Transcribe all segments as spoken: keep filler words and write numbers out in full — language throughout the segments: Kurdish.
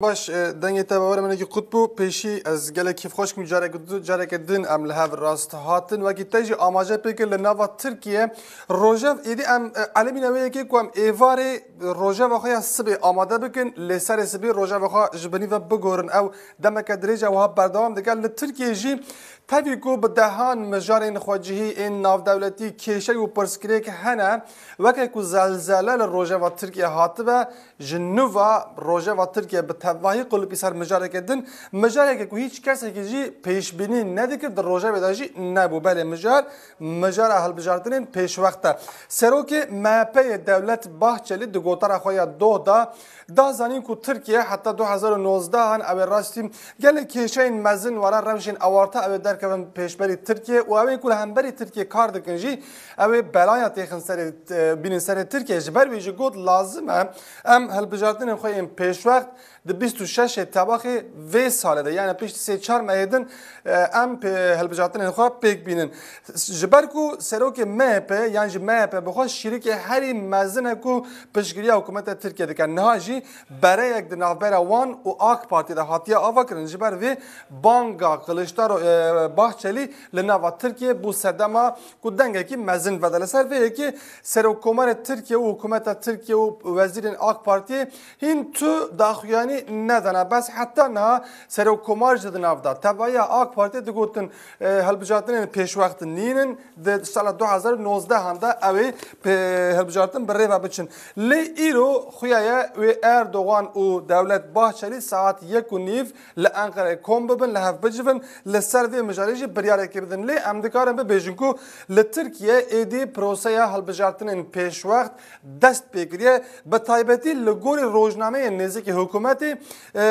Baş, e, dengê te bawer menekî qut bû. Pêşî ez gelek kêfxweş kim careke du-, careke din em li hev rast hatin. Wekî te jî amaje pê kir li nava Tirkiye. Rojev êdî em, e, elimîne wê yekê ku em êvarê rojeva xwe ya sibê amade bikin. Lê serê sibê rojeva xwe ji binî ve bigorin. Ew demeke dirêj e wiha berdewam dike. Li Tirkiye jî tevî ku bi dehan mijarên xwecihî ên navdewletî kêşe û pirsgirêk hene, weke ku zelzele li rojeva Tirkiye hatibe, ji nû ve rojeva Tirkiye bi tevahî qulipî ser mijareke din, mijareke ku hîç kesekî jî pêşbînî nedikir, di rojevê de jî nebû. Belê mijar, mijara hilbijartinên pêşwext e. Serokê M H P'ê Dewlet Bahçelî di gotara xwe ya doh de da zanîn ku Tirkiye heta du hezar û nozdeh an ew ê rastî gelek kêşeyên mezin were rewşên awarte ew ê derkevin pêşberî Tirkiye û ew ên ku li hemberî Tirkiye kar dikin jî ew ê belaya têxin serê, e, bînin serê Tirkiye. Ji ber wî jî got, lazim e em hilbijartinên xwe yên pêşwext di bîst û şeşê Tebaxê vê salê de, yani piştî sê çar mehê din, e, em pê-, hilbijartinên xwe pêk bînin. Ji ber ku serokê M H P yan jî M H P bi xwe şîrikê herî mezin e ku piştgiriya hikûmeta Tirkiye dike. Niha jî bereyek di navbera wan û AK Partî de hatiye avakirin. Ji ber vê banga Kiliçdaro-, e, Bahçelî li nava Tirkiye bû sedema ku dengekî mezin vede. Li ser vê yekê Serokkomarê Tirkiye û hikûmeta Tirkiye û wezîrên AK Partiyê hîn tu daxuyanî nedane. Bes heta niha Serokkomar jî di nav de. Tevahiya AK Partiyê digotin, e, hilbijartinên pêşwext nînin. Di sala du hezar û nozdeh an de ew ê pê-, hilbijartin bi rê ve biçin. Lê îro xuya ye wê Erdogan û Dewlet Bahçelî saet yek û nîv li Enqereyê kom bibin, li hev bicivin, li ser vê mijarê jî biryarekê bidin. Lê em dikarin bibêjin ku li Tirkiye êdî proseya hilbijartinên pêşwext dest pê kiriye, bi taybetî li gorî rojnameyên nêzîkî hikûmetê, e,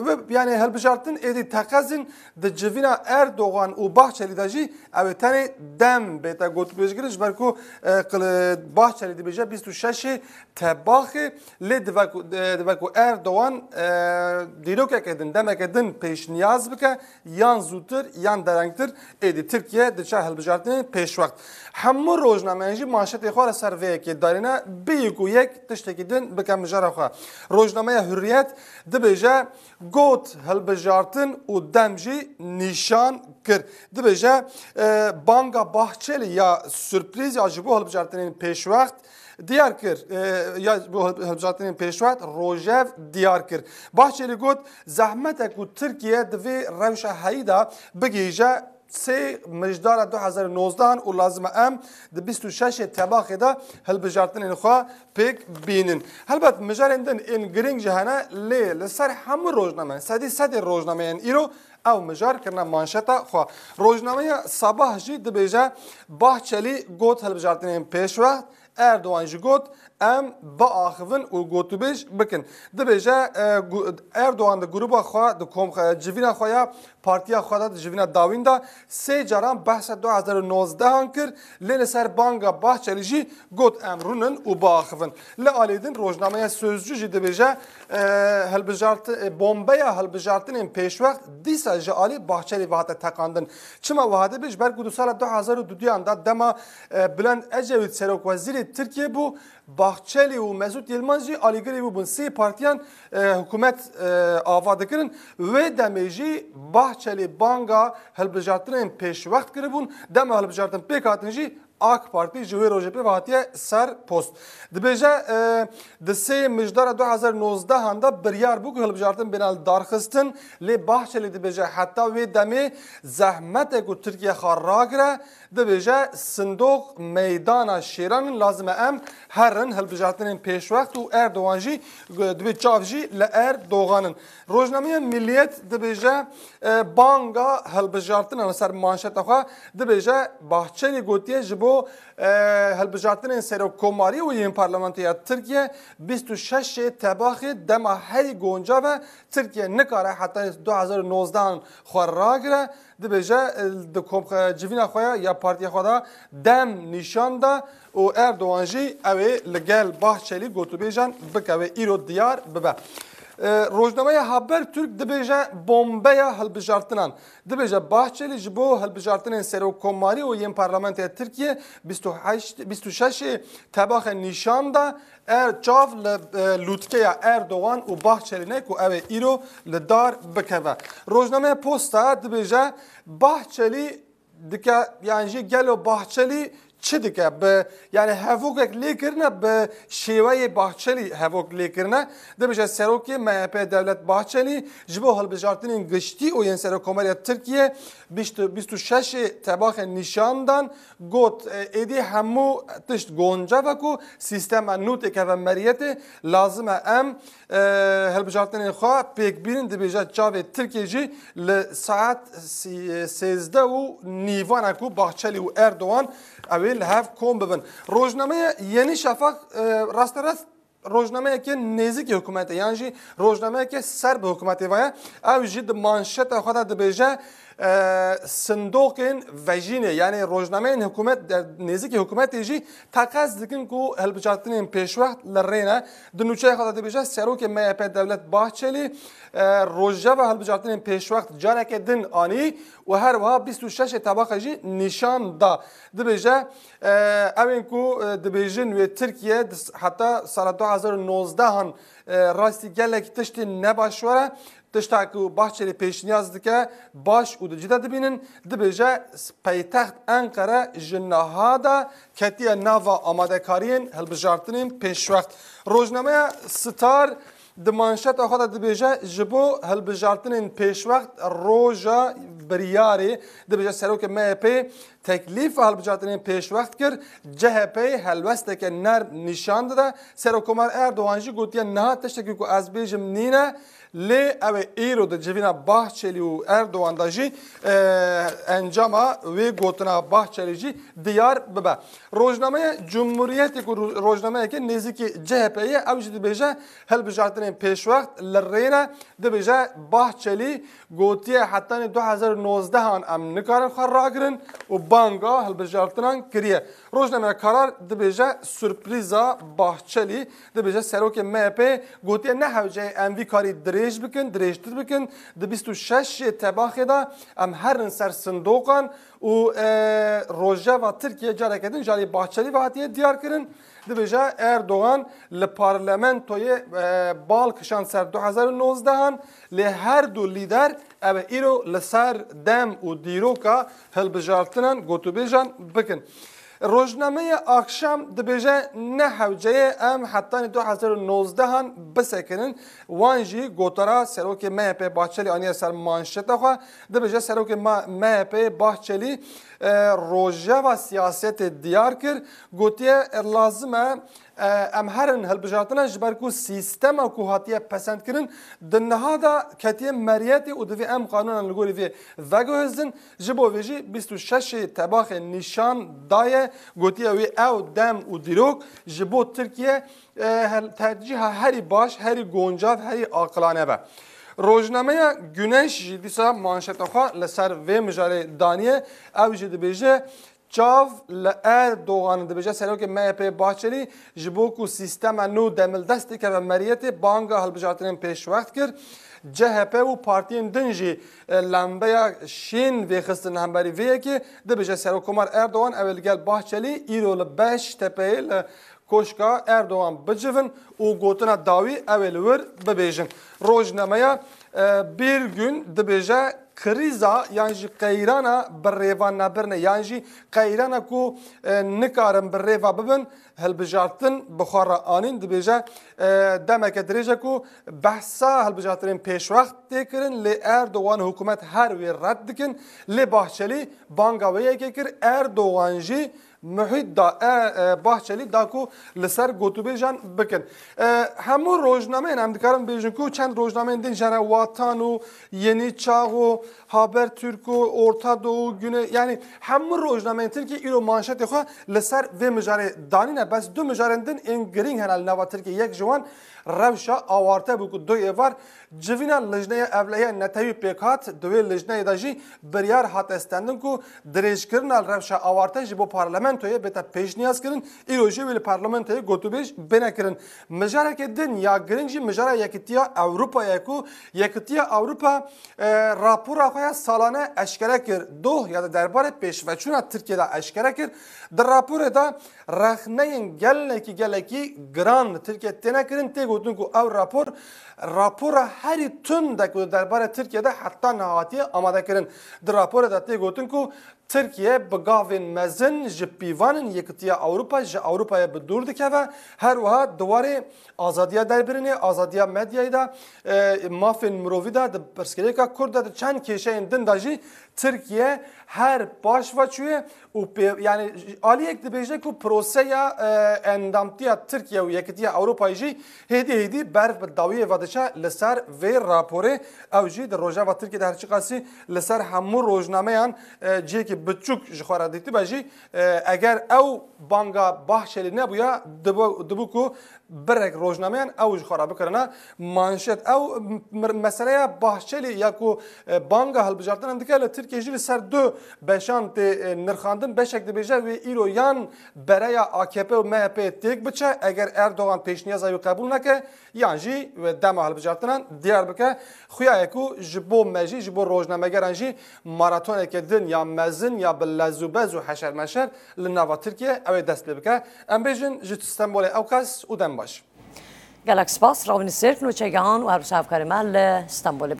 ve, yani hilbijartin êdî teqez in. Di civîna Erdogan û Bahçelî de jî ew ê tenê dem bête gotûbêjkirin, ji ber ku, e, qil-, Bahçelî dibêje bîst û şeşê Tebaxê, lê dibe ku, e, dibe ku Erdogan, e, dîrokeke din, demeke din pêşniyaz bike, yan zûtir, yan derengtir, êdî Tirkiye diçe hilbijartinên pêşwext. Hemû rojnameyan jî manşetê xwe li ser vê yekê darîne, bêyî ku yek tiştekî din bike mijara xwe. Rojnameya Hurriyet dibêje, got hilbijartin û dem jî nîşan kir. Dibêje, e, banga Bahçelî ya surprîz ya ji bo hilbijartinên pêşwext diyar kir, e, ya ji bo hilb-, hilbijartinên pêşwext rojev diyar kir. Bahçelî got, zehmet e ku Tirkiye di vê rewşa heyî de bigihîje sê mijdara du hezar û nozdeh an û lazim e em di bîst û şeşê Tebaxê de hilbijartinên xwe pêk bînin. Helbet mijarên din ên girîng jî hene, lê li ser hemû rojnameyan, sedî sedê rojnameyên îro ew mijar kirine manşeta xwe. Rojnameya Sabah jî dibêje, Bahçelî got hilbijartinên pêşwext, Erdogan jî got, em biaxivin û gotûbêj bikin. Dibêje, e, gu-, Erdogan di grûba xwe, di kom-, e, civîna xwe ya partiya xwe de, di civîna dawîn de sê caran behsa du hezar û nozdeh an kir, lê li ser banga Bahçelî jî got, em rûnin û biaxivin. Li alî din rojnameya Sözcü jî dibêje, e, hilbijart-, e, bombeya hilbijartinên pêşwext dîsa ji alî Bahçelî ve hate teqandin. Çima wiha dibe? Ji ber ku di sala du hezar û duduyan de dema, e, Bülent Ecevît serokwezîrê Tirkiye bû, Bahçelî û Mesut Yilmaz jî alîgirê wî bûn. Sê partiyan, e, hikûmet, e, ava dikirin. Wê demê jî Bahçelî banga hilbijartinên pêşwext kiribûn. Dema hilbijartin pêk hatin jî AK Partî ji wê rojê pê ve hatiye ser post. Dibêje, e, di sê mijdara du hezar nozdeh an de biryar bû ku hilbijartin bêne li darxistin. Lê Bahçelî dibêje heta wê demê zehmet e ku Tirkiye xwe ragire. Dibêje, sindoq meydana şêran in, lazim e em herin hilbijartinên pêşwext û Erdogan jî, dibê çav jî li Erdogan in. Rojnameya Milliyet dibêje, e, banga hilbijartinan li ser manşeta xwe dibêje, Bahçelî gotiye ji bo, e, hilbijartinên serokkomarî û yên parlamentoya Tirkiye bîst û şeşê Tebaxê dema herî goncav e, Tirkiye nikare heta du hezar û nozdeh an xwe ragire. Dibêje, e, di kom-, e, civîna xwe ya, ya partiya xwe de dem nîşan da û Erdogan jî ew ê li gel Bahçelî gotûbêjan bike, wê îro diyar bibe. E, Rojnameya Habertürk dibêje bombeya hilbijartinan. Dibêje Bahçelî ji bo hilbijartinên serokkomarî û yên Parlamentoya Tirkiye bîst û heşt, bîst û şeş tebaxê nîşan da er çav li, e, lûtkeya Erdogan û Bahçelî ne ku ew ê îro li dar bikeve. Rojnameya Posta dibêje Bahçelî dike, yan jî gelo Bahçelî çi dike? Bi, yani hevokek lê kirine, bi şêweyê Bahçelî hevok lê kirine. Dibêje serokê M H P Devlet Bahçelî ji bo hilbijartinên giştî û yên Serokkomariya Tirkiye bîst, bîst û şeş tebaxê nîşan dan, got, e, êdî hemû tişt goncav e ku sîstema nû têkeve meriyetê, lazim e em e, hilbijartinên xwe pêk bînin, dibêje çavê Tirkiyê jî li saet sî-, sêzdeh û nîvan e ku Bahçelî û Erdogan ew ê li hev kom bibin. Rojnameya Yeni Şafak, e, rasterast rojnameyeke nêzîkî hikûmetê, yan jî rojnameyeke ser bi hikûmetê ve ye. Ew jî di manşeta xwe de dibêje, e, sindoqên vejînê, yani rojnameyên hikûmet, e, nêzîkî hikûmetê jî teqez dikin ku hilbijartinên pêşwext li rê ne. Di nûçeya xwe de dibêje, serokê M H P Devlet Bahçelî, e, rojeva hilbijartinên pêşwext careke din anî û her wiha bîst û şeş tebaxa jî nîşan da. Dibêje, e, ew ên ku, e, dibêjin wê Tirkiye di s-, heta sala du hezar û nozdeh an, e, rastî gelekî tiştên ne baş were. Tişta ku Bahçelî pêşniyaz dike, baş û di cî de dibînin, dibêje peytext Enqere ji niha de ketiye nava amadekariyên hilbijartinên pêşwext. Rojnameya Star di manşeta xwe de dibêje, ji bo hilbijartinên pêşwext roja biryarê, dibêje serokê M H P teklîfa hilbijartinên pêşwext kir, C H P helwesteke nerm nîşan dide. Serokkomar Erdogan jî gotiye, niha tiştekî ku ez bêjim nîne, lê ew ê îro di civîna Bahçelî û Erdogan de jî, e, encama wê gotina Bahçelî jî diyar bibe. Rojnameya Cumhuriyetê ku ro-, rojnameyeke nêzîkî C H P ye, ew jî dibêje hilbijartinên pêşwext li rê ne. Dibêje Bahçelî gotiye, hetanî du hezar û nozdeh an em nikarin xwe ragirin û banga hilbijartinan kiriye. Rojnameya Karar dibêje, surprîza Bahçelî, dibêje serokê M H P gotiye, ne hewce ye em vî karî dirêj bikin, dirêjtir bikin. Di bîst û şeş tebaxê de em herin ser sindoqan û, e, rojeva Tirkiye careke din ji alî Bahçelî ve hatiye diyarkirin. Dibêje Erdogan li parlamentoyê, e, bal kişand ser du hezar û nozdeh an, lê her du lîder ew ê îro li ser dem û dîroka hilbijartinan gotûbêjan bikin. Rojnameya Akşam dibêje, ne hewce ye em hetanî du hezar û nozdeh an bisekinin. Wan jî gotara serokê M H P Bahçelî aniye ser manşeta xwe. Dibêje serokê ma-, M H P Bahçelî, e, rojeva siyasetê diyar kir. Gotiye, lazim e, e, em herin hilbijartina, ji ber ku sîstema ku hatiye pesendkirin di niha de ketiye meriyetê û divê em qanûnan li gorî vê veguhezin. Ji bo vê jî bîst û şeş tebaxê nîşan daye, gotiye wê ew dem û dîrok ji bo Tirkiye, e, hel-, tercîha herî baş, herî goncav, herî aqilane be. Rojnameya Güneş jî dîsa manşeta xwe li ser vê mijarê daniye. Ew jî dibêje, çav li Erdogan, dibêje serokê M H P Bahçelî, ji bo ku sîstema nû demildest dikeve meriyetê, banga hilbijartinên pêşwext kir. C H P û partiyên din jî, e, lembeya şîn vêxistin hemberî vê yekê. Dibêje Serokkomar Erdogan ew ê li gel Bahçelî îro li Beştepeyê li Koşka Erdogan bicivin û gotina dawî ew ê li wir bibêjin. Rojnameya, e, Bir Gün dibêje, krîza yan jî qeyrana bi rêva nebirine yan jî qeyrana ku, e, nikarin bi rêva bibin, hilbijartin bi xwe re anîn. Dibêje, e, demeke dirêj e ku behsa hilbijartinên pêşwext tê kirin, lê Erdogan û hikûmet her wê red dikin. Lê Bahçelî banga wê yekê kir, Erdogan jî muhît da, e, e, Bahçelî da ku li ser gotûbêjan bikin. E, hemû rojnameyên em dikarin bêjin ku çend rojnameyên din jere Watan û Yeni Çağ û Habertürk û Orta Doğu Güne, yani hemû rojnameyên Tirkiyê îro manşetê xwe li ser vê mijarê danîne. Bes du mijarên din ên girîng hene li nava Tirkiyê. Yek ji wan rewşa awarte bû ku doyê êvar civîna lijneya ewlehiya netewî pêk hat. Di wê lijneyê de jî biryar hate stendin ku dirêjkirina rewşa awarte ji bo parlamentoyê bête pêşniyazkirin, îro jî wê li parlamentoyê gotûbêj bêne kirin. Mijareke din ya giring jî mijara Yekîtiya Ewropayê ye ku Yekîtiya Ewropa, e, rapora xwe ya salane eşkere kir. Doh ya di derbarê pêşveçûna Tirkiyê de eşkere kir. Di raporê de rexneyên gelekî, gelekî giran li Tirkiye têne kirin. Tê gotin ku ew rapor, rapora herî tund e ku di derbarê Tirkiye de heta niha hatiye amade kirin. Di raporê de tê gotin ku Tirkiye bi gavên mezin ji pîvanên Yekîtiya Ewropa, ji Ewropayê bi dûr dikeve. Her wiha di warê azadiya derbirinê, azadiya medyayê de, e, mafên mirovî de, di pirsgirêka Kurd de, di çend kêşeyên din de jî Tirkiye her paş ve çûye û pê, yani aliyek dibêje ku proseya, e, endamtiya Tirkiye û Yekîtiya Ewropayê jî hêdî hêdî ber bi dawiyê ve diçe. Li ser vê raporê ew jî di Rojava Tirkiye de her çiqasî li ser hemû rojnameyan, e, cihekî biçûk ji xwe re dîtibe jî, e, eger ew banga Bahçelî nebûya, dibû, dibû ku birek rojnameyan ew ji xwe re bikirina manşet. Ew m-, meseleya Bahçelî ya ku, e, banga hilbijartinan dike, li Tirkiye jî li ser du beşan tê, e, nirxandin. Beşek dibêje wê îro yan bereya A K P û M H P têk biçe, eger Erdogan pêşniyaza wî qebûl neke, yan jî wê dema hilbijartinan diyar bike. Xuya ye ku ji bo me jî, ji bo rojnamegeran jî maratoneke din ya mezin ya bi lez û bez û heşermeşer li nava Tirkiye ew ê dest pê bike. Em bêjin ji Stenbolê ewqas û dem baş. Gelek spas, Ravîn Sêrk, nûçegehan û her wisa hevkarê me li Stenbolê.